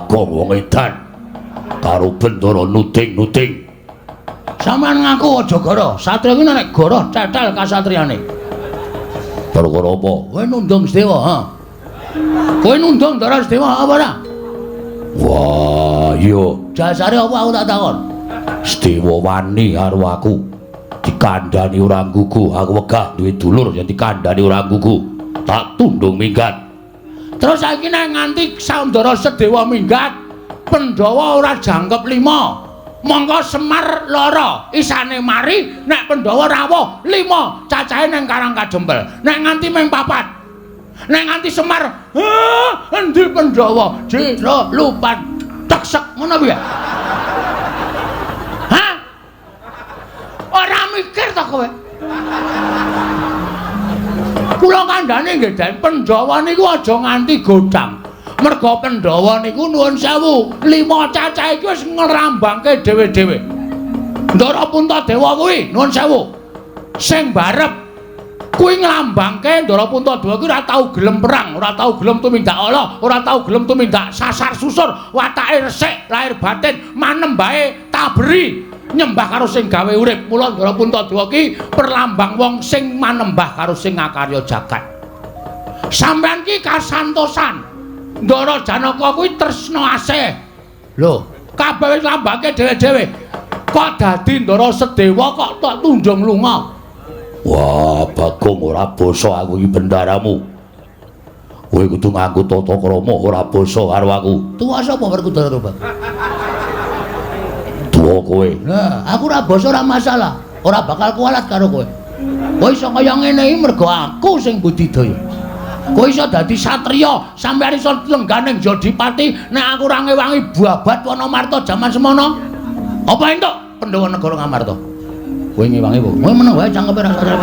Bagong wong edan karo Bendara nuding-nuding. Sampeyan ngaku aja goro. Satriya kuwi nek goro cetel kasatriyane. Perkara apa? Kowe nundung Sedewa, ha? Kowe nundung Ndara Sedewa apa ora? Wah, iya. Jasare apa aku tak takon? Sedewa wani karo aku. Dikandhani ora nggugu, aku wegah duwe dulur yen dikandhani ora nggugu. Tak tundung minggat. Terus saiki nek nganti Ndara Sedewa minggat, Pandhawa ora jangkep 5. Mongko Semar lara, isane mari nek Pandhawa rawuh 5 cacahe ning Karang Kajempel. Nek nganti ming 4. Nek nganti Semar, endi Pandhawa? Jero lupan teksek ngono piye? Hah? Ora mikir ta kowe? Kula kandhane nggih Den, Pandhawa niku aja nganti godhang. Merga Pandhawa niku nuwun sewu, 5 cacah iki wis ngrambangke dhewe-dhewe. Ndara Puntadewa kuwi nuwun sewu. Sing barep kuwi nglambangke Ndara Puntadewa kuwi ora tau gelem perang, ora tau gelem tumindak ala, ora tau gelem tumindak sasar susur, watake resik, lahir batin, manembahe taberi, nyembah karo sing gawe urip. Mula Ndara Puntadewa ki perlambang wong sing manembah karo sing ngakarya jagat. Sampeyan ki kasantosan. Ndara Janaka kuwi tresna asih. Lho, kabeh wis lambangke dhewe-dhewe. Kok dadi Ndara Sedewa kok tok tundung lunga? Wah, Bagong ora basa aku iki bendaramu. Kowe kudu nganggo tata krama ora basa karo aku. Tuwa sapa Werkudara to, Bang? Tuwa kowe. Lah, aku ora basa ora masalah. Ora bakal kualat karo kowe. Kowe iso kaya ngene iki mergo aku sing budidaya. Kowe iso dadi satriya, sampeyan iso lengganing Jodipati nek aku ora ngewangi babat Wanamarta jaman semono. Apa entuk Pandhawa negara Ngamarta? Kowe ngewangi apa? Kowe meneng wae cangkeme ra sadar.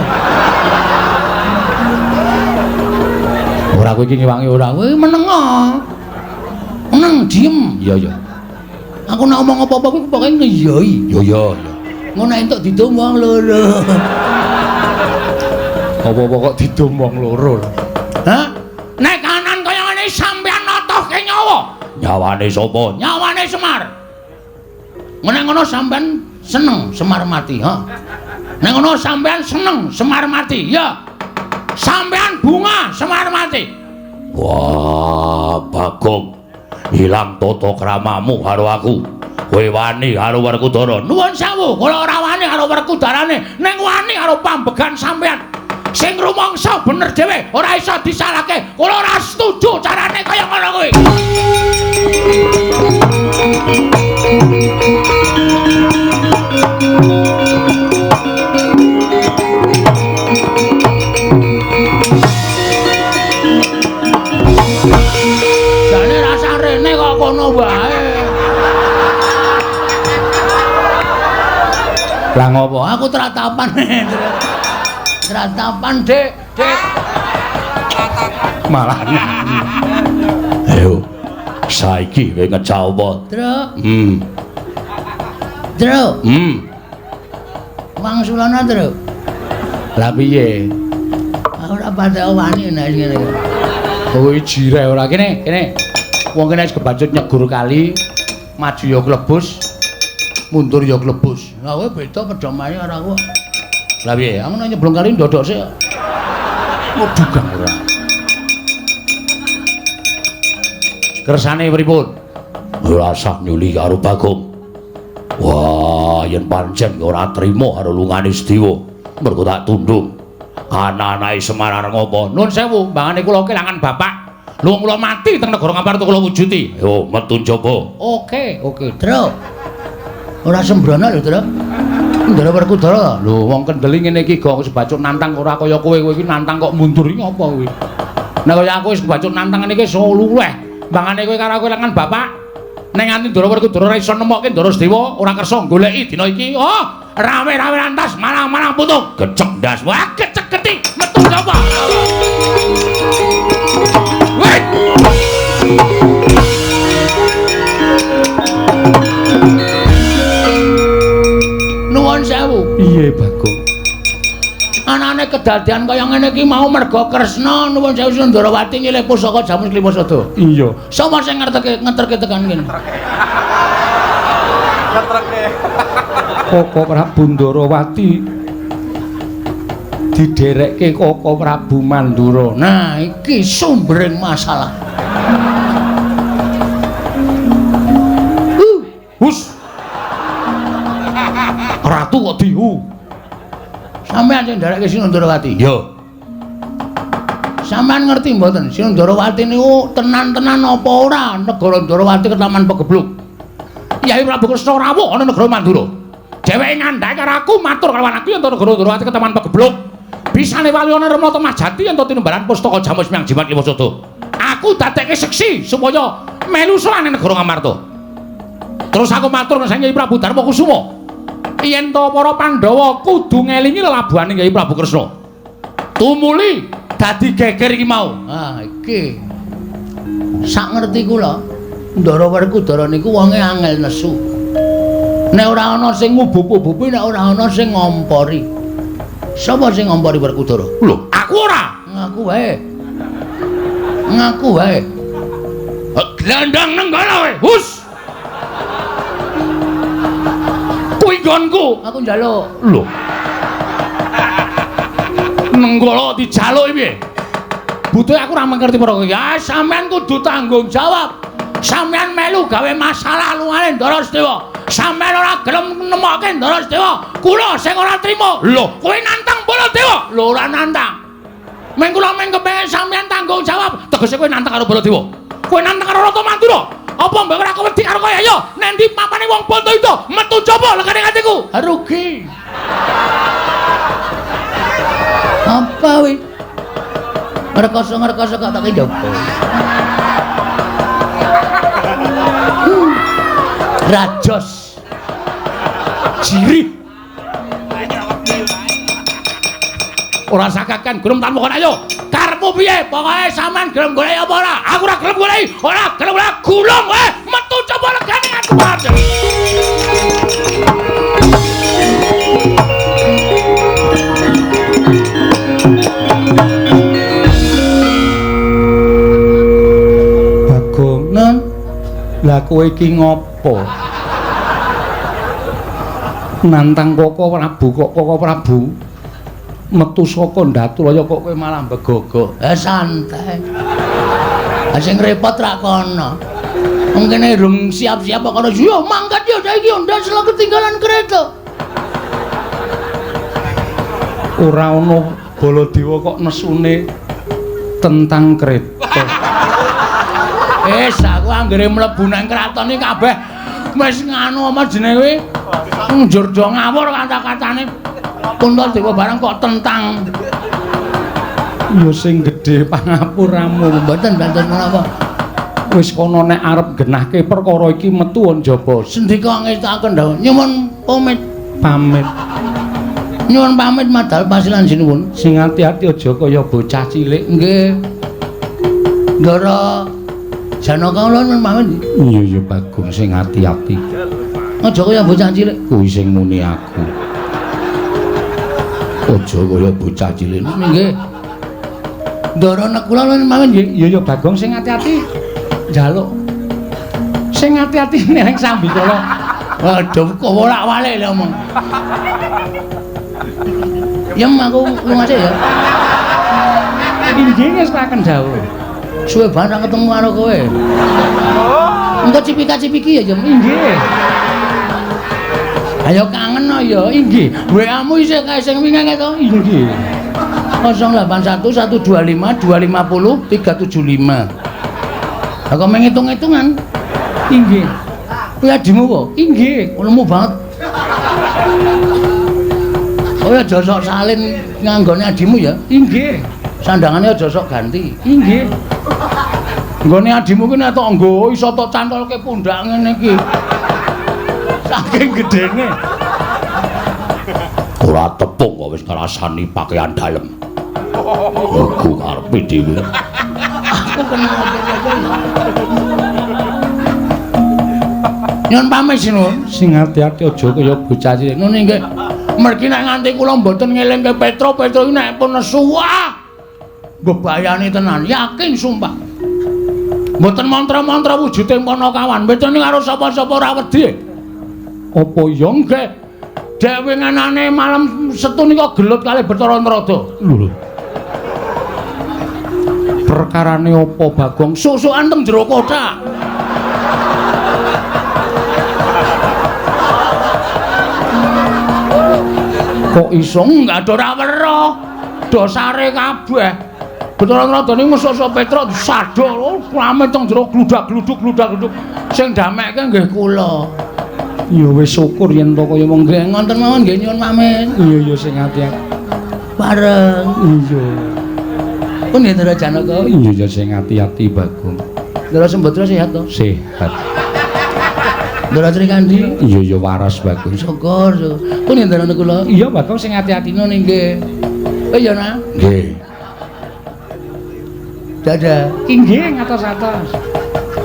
Ora kowe iki ngewangi ora. Kowe meneng. Meneng diem. Iya iya. Aku nek omong apa-apa kuwi pokoke ngeyoi. Iya iya. Ngono entuk didum wong loro. Apa-apa kok didum wong loro. Hah? Nek kanan kaya ngene sampeyan notohke nyawa. Nyawane sapa? Nyawane Semar. Nek ngono sampeyan seneng Semar mati, ha? Nek ngono sampeyan seneng Semar mati, ya. Sampeyan bunga Semar mati. Wah, Bagong. Ilang tata kramamu karo aku. Kowe wani karo Werkudara. Nuwun sewu, kula ora wani karo Werkudarane, ning wani karo pambegan sampeyan. Sing rumangsa bener dhewe, ora iso disalahke. Kula ora setuju carane kaya ngono kuwi. Jane rasa rene kok kono wae. Lah ngopo? Aku tratapan. Tratapan, Dik, Dik. Malah nyanyi. Ayo. Saiki kowe ngejak apa? Truk. Truk. Wangsulana, Truk. Lah piye? Aku ora patek wani nek ngene iki. Kowe jireh ora kene, kene. Wong kene wis kebacut nyegur kali, maju ya klebus, mundur ya klebus. Lah kowe beda pedomane karo aku. Lah piye? Aku nek nyeblong kali ndodok sik. Waduh, ora. Kersane pripun? Ora usah nyuli karo Bagong. Wah, yen pancen ora trima karo lungane Sedewa, mergo tak tundung. Ana-anake Semar arep ngopo? Nun sewu, mbangane kula kelangan bapak. Lho kula mati teng negara Ngamarta kula wujuti. Yo, metu njaba. Oke, oke. Truk. Ora sembrono lho, Truk. Ndara Werkudara. Lho, wong kendeli ngene iki gong sebacut nantang ora kaya kowe, kowe iki nantang kok mundur iki apa kowe? Nek kaya aku wis kebacut nantang ngene iki iso luweh. Mbangane kowe karo aku kelangan bapak. Nek nganti Ndara Werkudara ora iso nemokke Ndara Sedewa, ora kersa goleki dina iki. Oh, rame-rame lantas malang-malang putung. Gecek ndas. Wah, gecek geti. Metu sapa? Weh. Nuwun sewu. Piye, Bagong? Anane kedadian kaya ngene iki mau merga Kresna nuwun sewu Sundarawati nyilih pusaka Jamus Klimasada. Iya. Sapa sing ngerteke ngeterke tekan kene? Ngeterke. Koko Prabu Ndarawati diderekke Koko Prabu Mandura. Nah, iki sumbering masalah. Hus. Ratu kok dihu. Sampeyan sing nderekke Sinundarawati? Iya. Sampeyan ngerti mboten Sinundarawati niku tenan-tenan apa ora negara Ndarawati ketaman pegebluk. Yai Prabu Kresna rawuh ana negara Mandura. Dheweke ngandhake karo aku matur karo aku yen negara Ndarawati ketaman pegebluk. Bisane wali ana Remata Majati yen tinembalan pustaka Jamus Miang Jimat Limasada. Aku dadekke seksi supaya melu sowan negara Ngamarta. Terus aku matur nang Kyai Prabu Darma Kusuma. Yen to para Pandhawa kudu ngelingi lelabuhane Kyai Prabu Kresna. Tumuli dadi geger iki mau. Ah, iki. Sak ngerti kula, Ndara Werkudara niku wonge angel nesu. Nek ora ana sing ngubup-ubupi, nek ora ana sing ngompori. Sapa sing ngompori Werkudara? Lho, aku ora. Ngaku wae. Ngaku wae. Glandang nenggala wae. Hus. Kuwi nggonku. Aku njaluk. Lho. Nenggala dijaluk piye? Butuhe aku ora ngerti perkara iki. Ya sampean kudu tanggung jawab. Sampean melu gawe masalah lungane Ndara Sedewa. Sampean ora gelem nemokke Ndara Sedewa. Kula sing ora trima. Lho, kowe nantang Baladewa? Lho, ora nantang. Meng kula meng kepengin sampean tanggung jawab. Tegese kowe nantang karo Baladewa. Kowe nantang karo Ratu Mandura. Apa mbok ora wedi karo kaya ya? Nendi papane wong Bantayuda metu jaba legane atiku. Rugi. Apa wi? Ngrekoso-ngrekoso kok tak njaba. Rajos. Jirih. Ora sakakan gelem tanpa kon ayo. Karepmu piye? Pokoke sampean gelem golek apa ora? Aku ora gelem golek. Ora gelem ora gulung kowe. Metu coba legane aku. Bagong, lah kowe iki ngopo? Nantang Koko Prabu kok Koko Prabu metu saka Ndatulaya kok kowe malah begogok. Santai. Ha sing repot rak kono. Wong kene rung siap-siap kok kono. Yo mangkat yo saiki ndas lho ketinggalan kereta. Ora ono Baladewa kok nesune tentang kereta. Wis aku anggere mlebu nang kraton iki kabeh wis nganu apa jenenge kuwi? Njur do ngawur kata-katane. Puntadewa barang kok tentang. Ya sing gedhe pangapuramu. Mboten mboten menapa. Wis kono nek arep genahke perkara iki metu njaba. Sendika ngestakaken dawuh. Nyuwun pamit. Pamit. Nyuwun pamit madal pasilan sinuwun. Sing ati-ati aja kaya bocah cilik. Nggih. Ndara Janaka kula nyuwun pamit. Iya iya Bagong sing ati-ati. Aja kaya bocah cilik. Kuwi sing muni aku. Aja kaya bocah cilik. Nggih. Ndara nek kula nyuwun pamit nggih. Iya iya Bagong sing ati-ati. Njaluk. Sing ati-ati ning sambikala. Waduh kok wolak-walik lho omong. Yem aku lunga sik ya. Inggih ngestaken dawuh. Suwe banget ra ketemu karo kowe. Engko cipika-cipiki ya, Yem. Inggih. Ayo kangen no ya. Inggih. WA-mu isih kae sing wingi to? Inggih. 081 125 250 375. Lah kok menghitung-hitungan? Inggih. Kuwi adimu apa? Inggih. Lemu banget. Oh ya aja sok salin nganggone adimu ya. Inggih. Sandangane aja sok ganti. Inggih. Nggone adimu ki nek tok nggo iso tok cantolke pundak ngene iki. Saking gedene. Ora tepung kok wis ngrasani pakaian dalem. Iku karepe dhewe. Aku kenal Nyun pamit sinuwun. Sing ati-ati aja kaya bocah cilik. Ngono nggih. Mergi nek nganti kula mboten ngelingke Petro, Petro iki nek pun nesu wah mbebayani tenan, yakin sumpah. Mboten mantra-mantra wujude Panakawan, mboten karo sapa-sapa ora wedi. Apa ya nggih? Dek winginane malam Setu nika gelut kalih Bathara Narada. Lho. Perkarane apa Bagong? Susukan teng jero kothak. Kok iso enggak ada ora weruh. Dosare kabeh. Bathara Narada niku mesuk Petruk disaduk, rame teng jero gludak-gluduk gludak-gluduk. Sing damekke nggih kula. Ya wis syukur yen to kaya mung nggih ngoten mawon nggih nyuwun pamit. Iya iya sing ati-ati. Bareng. Iya. Pun nggih Ndara Janaka. Iya iya sing ati-ati Bagong. Ndara Sembadra sehat to? Sehat. Ndara Srikandhi? Iya iya waras Bagong. Syukur. Pun nggih Ndara kula. Iya Bagong sing ati-ati ngono nggih. Oh iya nah. Nggih. Dadah. Inggih ngatos-atos.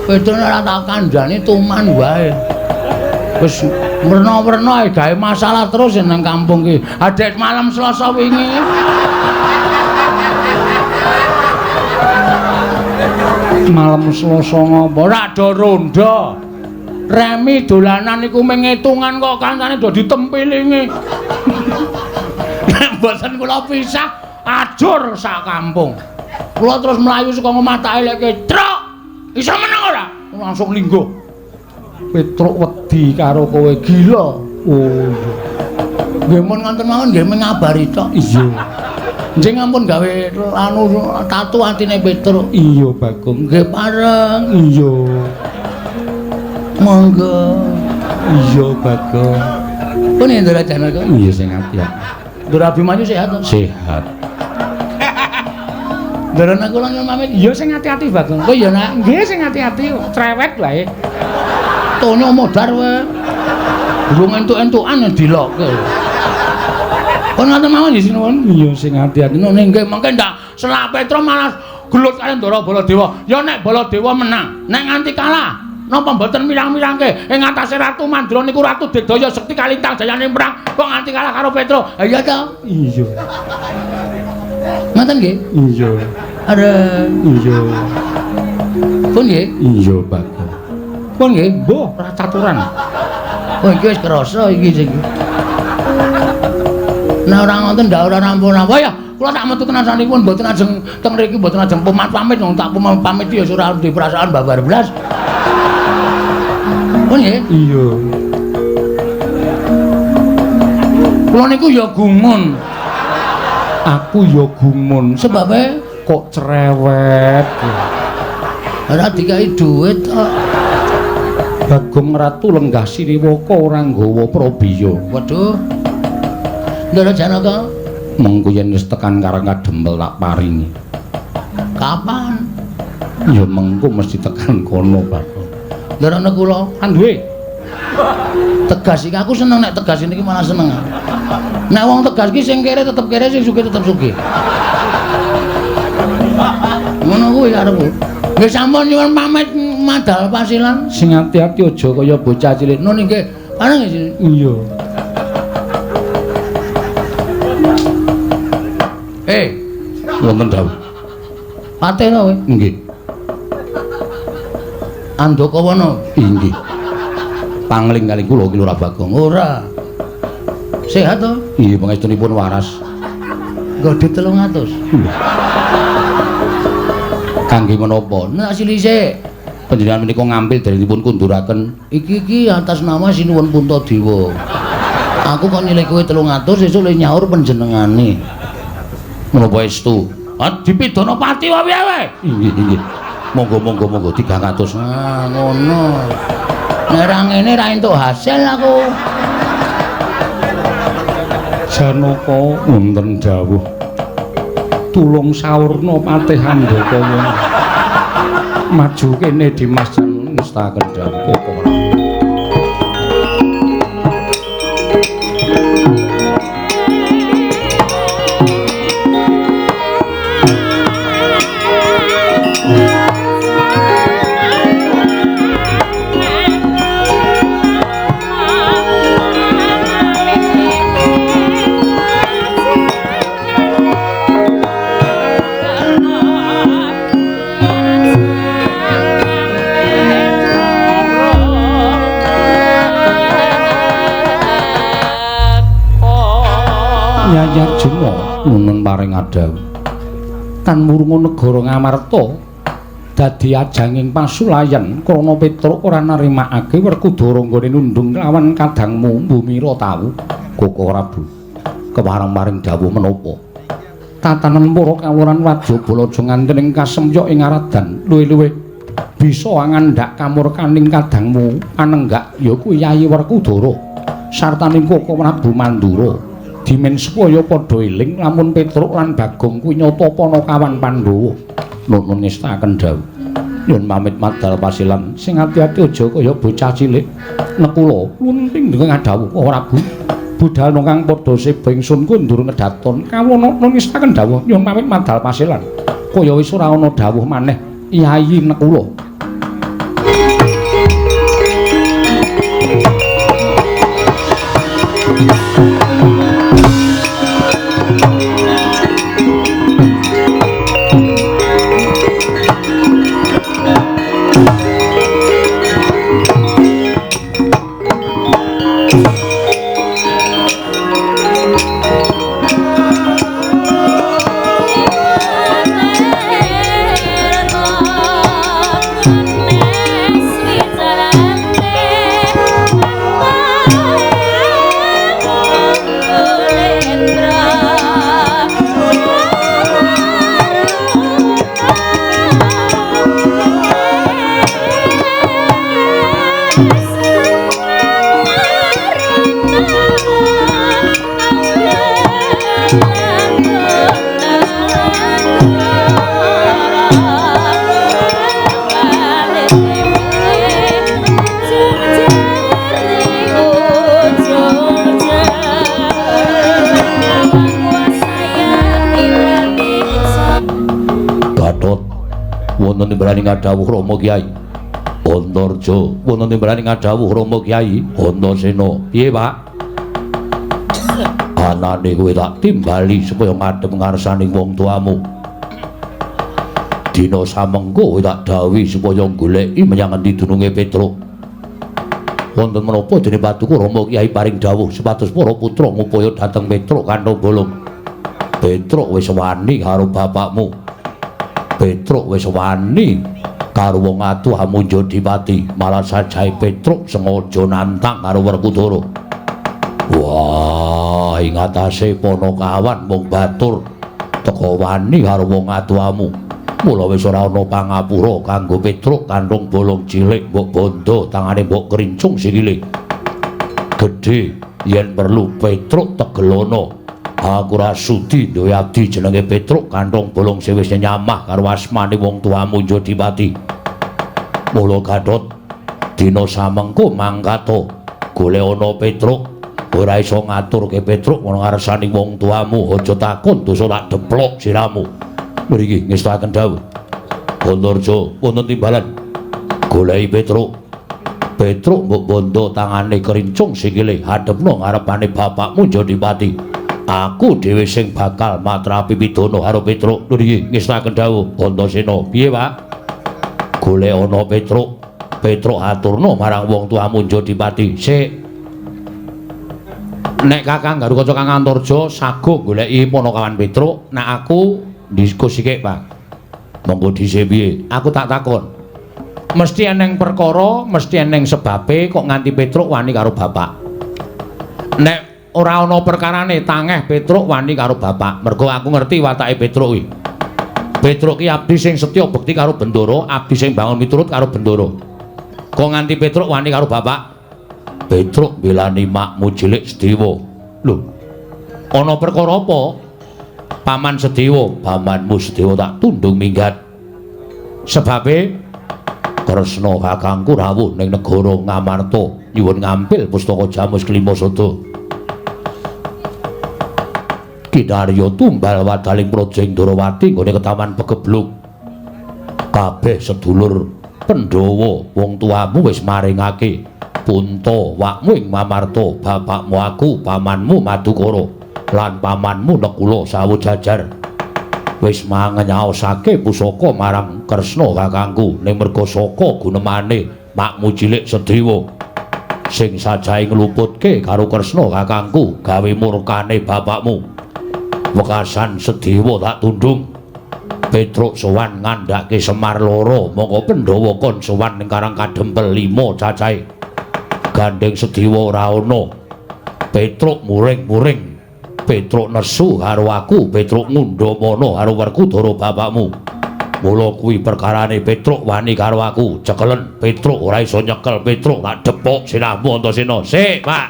Petro ora tak kandhani tuman wae. Wis werna-werna gawe masalah terus nang kampung ki. Adek malam Selasa wingi. Malam Selasa ngopo? Ora do rondo. Remi dolanan iku mung ngitungan kok kancane do ditempilingi. Nek mboten kula pisah ajur sak kampung. Kula terus mlayu saka omah tak eleke, "Truk, iso meneng ora?" Langsung lingguh. Petruk wedi karo kowe gila. Oh iya. Nggih mun ngoten mawon nggih mengabari tok. Iya. Nggih ampun gawe anu tatu atine Petruk. Iya Bagong. Nggih pareng. Iya. Monggo. Iya Bagong. Pun Ndara Janaka. Iya sing ati-ati. Ndara Abimanyu sehat to? Sehat. Ndara kula nyuwun pamit. Iya sing ati-ati Bagong. Oh iya nak. Nggih sing ati-ati cerewet wae. Tonyo modar wae. Durung entuk-entukan dilokke. Pun ngoten mawon nggih sinuwun. Iya sing ati-ati. Nggih nggih mengke ndak selak Petro malah gelut karo Ndara Baladewa. Ya nek Baladewa menang, nek nganti kalah napa mboten mirang-mirangke ing atase Ratu Mandra niku Ratu Digdaya Sekti Kalintang jayane perang kok nganti kalah karo Petro. Ha iya to? Iya. Ngoten nggih? Iya. Areng. Iya. Pun nggih? Iya, Bagong. Pun nggih, mbuh ora caturan. Oh iki wis krasa iki sing. Nek ora ngoten ndak ora rampung-rampung ya. Kula tak metu tenasanipun mboten ajeng teng mriki mboten ajeng pamit wong tak pamit ya ora duwe perasaan babar blas. Pun nggih? Iya. Kula niku ya gumun. Aku ya gumun. Sebabe kok cerewet. Ora dikai dhuwit kok. Bagong Ratu lenggah Sriwaka ora nggawa prabiya. Waduh. Ndara Janaka, mengko yen wis tekan Karang Kadempel tak paringi. Kapan? Ya mengko mesti tekan kono, Bagong. Ndara kula kan duwe. Tegas iki aku seneng nek tegas niki malah seneng. Nek wong tegas iki sing kere tetep kere, sing sugih tetep sugih. Ngono kuwi karepku. Nggih sampun nyuwun pamit madal pasilan. Sing ati-ati aja kaya bocah cilik. Nun nggih. Pareng nggih. Iya. Wonten dawuh. Patih to kowe? Nggih. Andakawana? Inggih. Pangling kali kula ki Lurah Bagong. Ora. Sehat to? Iya, pangestunipun waras. Nggo dhuwit 300. Kangge menapa? Nek silise panjenengan menika ngambil dipun kunduraken. Iki iki atas nama Sinuwun Puntadewa. Aku kok nyilih kowe 300 sesuk le nyaur panjenengane. Menapa estu? Ah dipidana pati wae wae. Inggih, inggih. Monggo monggo monggo 300. Ah ngono. Nek ra ngene ra entuk hasil aku. Janaka wonten dawuh. Tulung saurna patih Andakawa. Maju kene Dimas ngestaken dawuh apa ora. Arjuna nuwun paring adhawuh. Tan murunga negara Ngamarta dadi ajanging pasulayan krana Petruk ora narimakake Werkudara nggone nundung lawan kadangmu Bumira tau. Koko Prabu kepareng paring dawuh menapa? Tatanan para kawuran wajaba aja nganti ing kasemyok ing aradan luwih-luwih bisa ngandhak kamurkaning kadangmu panenggak ya kuwi Yayi Werkudara sartaning Koko Prabu Mandura. Dimen supaya padha eling lamun Petruk lan Bagong kuwi nyata panakawan Pandhawa. Nuwun ngestakaken dawuh. Nyuwun pamit madal pasilan sing ati-ati aja kaya bocah cilik. Nekula nuwun ping ngadhawuh Prabu. Budal kang padha seba ingsun kundur ngedaton. Kawula nuwun ngestakaken dawuh nyuwun pamit madal pasilan. Kaya wis ora ana dawuh maneh Yayi Nekula. Wonten timbalane ngadhawuh Rama Kyai Antarja, wonten timbalane ngadhawuh Rama Kyai Antasena. Piye, Pak? Anane kowe tak timbali supaya ngadhep ngarsaning wong tuamu. Dina samengko kowe tak dawuhi supaya goleki menyang endi dununge Petruk. Wonten menapa dene paduka Rama Kyai paring dawuh supados para putra ngupaya dhateng Petruk kanthi bolong. Petruk wis wani karo bapakmu. Petruk wis wani karo wong atuh amunja dipati, malah sajae Petruk sengaja nantang karo Werkudara. Wah, ing atase panakawan mung batur teka wani karo wong atuhamu. Mula wis ora ana pangapura kanggo Petruk kanthong bolong cilik mbok bondo tangane mbok krincung sikile. Gedhe yen perlu Petruk tegelono. Aku ora sudi duwe abdi jenenge Petruk kanthong bolong sing wis nyamah karo asmane wong tuamu Jodipati. Mula Gatot dina samengko mangkata golek ana Petruk, ora iso ngaturke Petruk ana ngarsaning wong tuamu, aja takon dosa tak deplok siramu. Mriki ngestakaken dawuh. Antarja wonten timbalan goleki Petruk. Petruk mbok bondo tangane krincung sikile hadepno ngarepane bapakmu Jodipati. Aku dhewe sing bakal matrapi pidana karo Petruk. Lho nggih ngestakaken dawuh Antasena. Piye, Pak? Golek ana Petruk. Petruk aturna marang wong tuamu Jodipati. Sik. Nek Kakang Garukaca Kang Antarja sago goleki panakawan Petruk, nek aku diskusi sithik, Pak. Monggo dhisik piye? Aku tak takon. Mesti eneng perkara, mesti eneng sebabe kok nganti Petruk wani karo bapak. Nek ora ana perkarane tangeh Petruk wani karo bapak. Mergo aku ngerti watake Petruk kuwi. Petruk ki abdi sing setya bekti karo Bendara, abdi sing bangun miturut karo Bendara. Kok nganti Petruk wani karo bapak? Petruk mbelani makmu cilik Sedewa. Lho. Ana perkara apa? Paman Sedewa, pamanmu Sedewa tak tundung minggat. Sebabe Kresna kakangku rawuh ning negara Ngamarta nyuwun ngampil pustaka Jamus Kelima Sada. Kinarya tumbal wadaling praja ing Ndorowati nggone ketaman pegebluk. Kabeh sedulur Pandhawa wong tuamu wis maringake punta wakmu ing Mamarta, bapakmu aku, pamanmu Madukara lan pamanmu Nekula sawu jajar. Wis mangenyaosake pusaka marang Kresna kakangku ning merga saka gunemane makmu cilik Sedewa sing sajahe ngluputke karo Kresna kakangku gawe murkane bapakmu. Wekasan Sedewa tak tundung. Petruk sowan ngandhake Semar loro, mongko Pandhawa kon sowan ning Karang Kadempel 5 cacahe. Gandeng Sedewa ora ana. Petruk muring-muring. Petruk nesu karo aku, Petruk ngundhamana karo Werkudara bapakmu. Mula kuwi perkarane Petruk wani karo aku. Cekelen Petruk ora iso nyekel Petruk, tak depok sirahmu Antasena. Sik, Pak.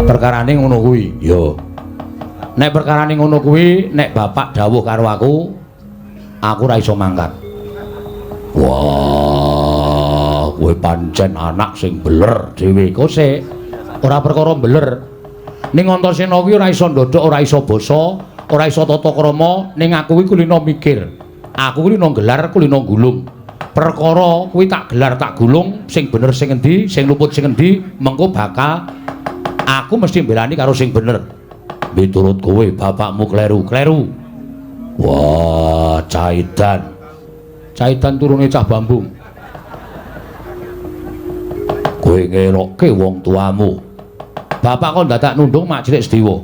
Perkarane ngono kuwi. Ya. Nek perkarane ngono kuwi, nek bapak dawuh karo aku, aku ora iso mangkat. Wah, kowe pancen anak sing beler dhewe. Kok sik ora perkara beler. Ning Antasena kuwi ora iso ndodhok, ora iso basa, ora iso tata krama, ning aku kuwi kulino mikir. Aku kulino gelar, kulino gulung. Perkara kuwi tak gelar, tak gulung, sing bener sing endi, sing luput sing endi, mengko bakal aku mesti mbelani karo sing bener. Miturut kowe bapakmu kleru, kleru. Wah, Caidan. Caidan turune cah bambung. Kowe ngelokke wong tuamu. Bapak kok dadak nundung Mak Cilik Sedewa.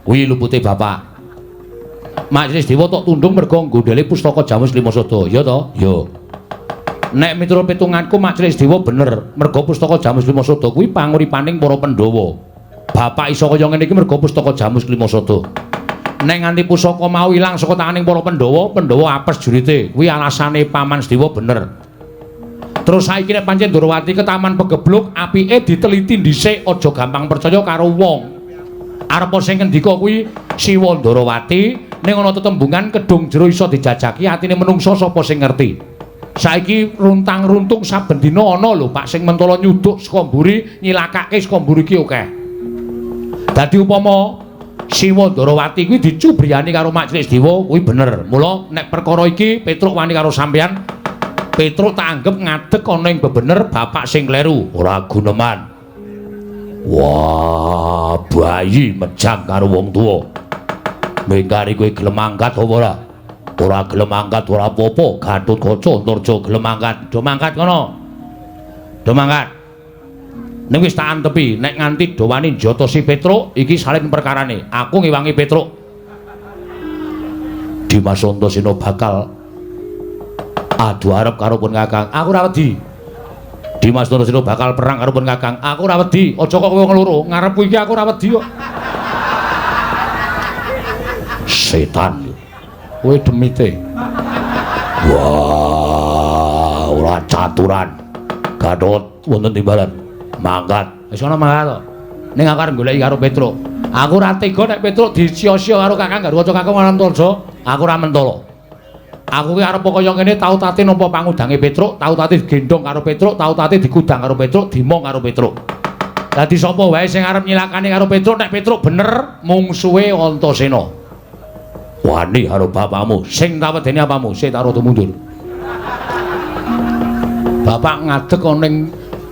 Kuwi lupute bapak. Mak Cilik Sedewa tok tundung mergo nggondhele pustaka Jamus Lima Sada, ya to? Ya. Nek miturut pitunganku Mak Cilik Sedewa bener, mergo pustaka Jamus Lima Sada kuwi panguripaning para Pandhawa. Bapak iso kaya ngene iki mergo pustaka Jamus Lima Sada. Nek nganti pusaka mau ilang saka tanganing para Pandhawa, Pandhawa apes jurite. Kuwi alasane Paman Sedewa bener. Terus saiki nek pancen Ndorowati ketaman pegebluk, apike diteliti dhisik, aja gampang percaya karo wong. Arep sing ngendika kuwi Siwa Ndorowati, ning ana tetembungan kedung jero iso dijajaki atine menungsa sapa sing ngerti. Saiki runtang-runtung saben dina ana lho Pak sing mentala nyuduk saka mburi, nyilakake saka mburi ki akeh. Dadi upama Siwa Ndorowati kuwi dicubriyani karo Mak Cilik Sedewa kuwi bener. Mula nek perkara iki Petruk wani karo sampeyan, Petruk tak anggep ngadeg ana ing bebener bapak sing kleru, ora guneman. Wah, bayi mejang karo wong tuwa. Mengkari kowe gelem angkat apa ora? Ora gelem angkat ora apa-apa, Gatotkaca Antarja gelem angkat. Do mangkat kono. Do mangkat. Ning wis tak antepi, nek nganti do wani njotosi Petruk, iki salin perkarane. Aku ngewangi Petruk. Dimas Antasena bakal adu arep karo pun Kakang. Aku ora wedi. Dimas Antasena bakal perang karo pun Kakang. Aku ora wedi. Aja kok kowe wong loro, ngarepku iki aku ora wedi kok. Setan. Kowe demite. Wah, ora caturan. Gatot wonten timbalan. Mangkat. Wis ana mangkat to. Ning aku arep goleki karo Petruk. Aku ora tega nek Petruk disia-sia karo Kakang Garwaca Kakang Antarja. Aku ora mentala. Aku ki arep kaya ngene tau tate nampa pangudange Petruk, tau tate digendhong karo Petruk, tau tate dikudang karo Petruk, dimong karo Petruk. Dadi sapa wae sing arep nyilakani karo Petruk, nek Petruk bener mungsuhe Antasena. Wani karo bapakmu, sing tak wedeni apamu, sik tak rada mundur. Bapak ngadeg ana ning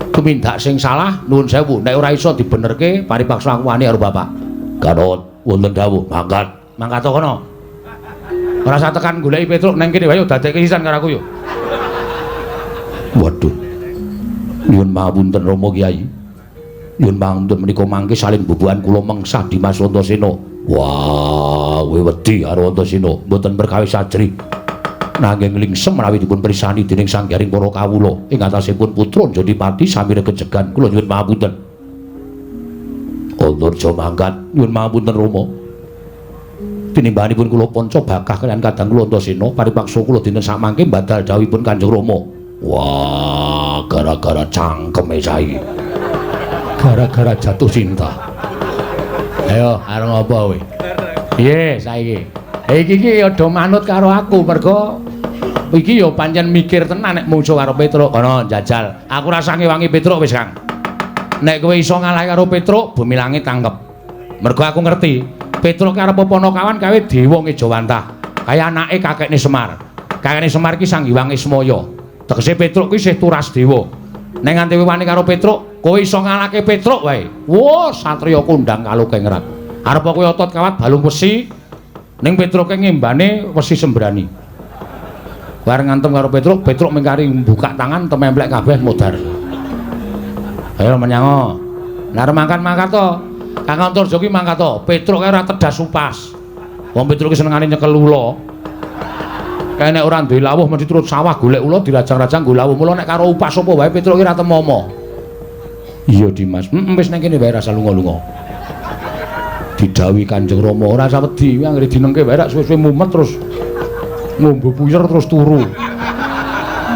tumindak sing salah, nuwun sewu, nek ora iso dibenerke paripaksa aku wani karo bapak. Gatot wonten dawuh, mangkat. Mangkat kono. Ora usah tekan goleki Petruk nang kene wae dadekke sisan karo aku yo. Waduh. Nyuwun pangapunten Rama Kyai. Nyuwun pangapunten menika mangke saling bubuhan kula mengsah Dimas Antasena. Wah, kowe wedi karo Antasena, mboten perkawis ajrih. Nanging lingsem menawi dipun pirsani dening Sang Hyang para kawula ing atasipun putra Jodipati sami regejegan kula nyuwun pangapunten. Antarja mangkat, nyuwun pangapunten Rama. Tinimbahanipun kula panca bakah kaliyan kadang kula Antasena paripaksa kula dinten samangke mbadal dawuhipun Kanjeng Rama. Wah, gara-gara cangkeme saiki. Gara-gara jatuh cinta. Ayo, arep ngopo kowe? Piye saiki? Iki iki ya do manut karo aku mergo iki ya pancen mikir tenan nek mungsuh karo Petruk. Kono njajal. Aku rasa ngewangi Petruk wis, Kang. Nek kowe iso ngalah karo Petruk, bumi langit tangkep. Mergo aku ngerti Petruk arep Panakawan kawe dewa ngejawantah. Kaya anake kakekne Semar. Kakekne Semar ki Sang Hyang Ismaya. Tegese Petruk ki isih turas dewa. Nek nganti wani karo Petruk, kowe iso ngalahke Petruk wae. Wah, satriya kondang kalukengrat. Arep kowe otot kawat balung wesi, ning Petruke ngembane wesi sembrani. Bareng ngantem karo Petruk, Petruk mengkari buka tangan tememplek kabeh modar. Ayo menyango. Lah arep mangkat-mangkat to. Kang Antarja ki mangkat to. Petruk kae ora tedas upas. Wong Petruk ki senengane nyekel ula. Kae nek ora duwe lawuh mesti turut sawah golek ula dirajang-rajang nggo lawuh. Mula nek karo upas apa wae Petruk ki ora temomo. Iya Dimas, wis nang kene wae rasa lunga-lunga. Didhawuhi Kanjeng Rama ora usah wedi, anggere dinengke wae rak suwe-suwe mumet terus ngombe puyer terus turu.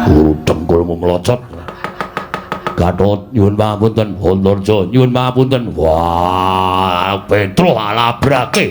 Oh, dengkulmu melocot. Gatot nyuwun pangapunten, Antarja nyuwun pangapunten. Wah, Petruk alabrake.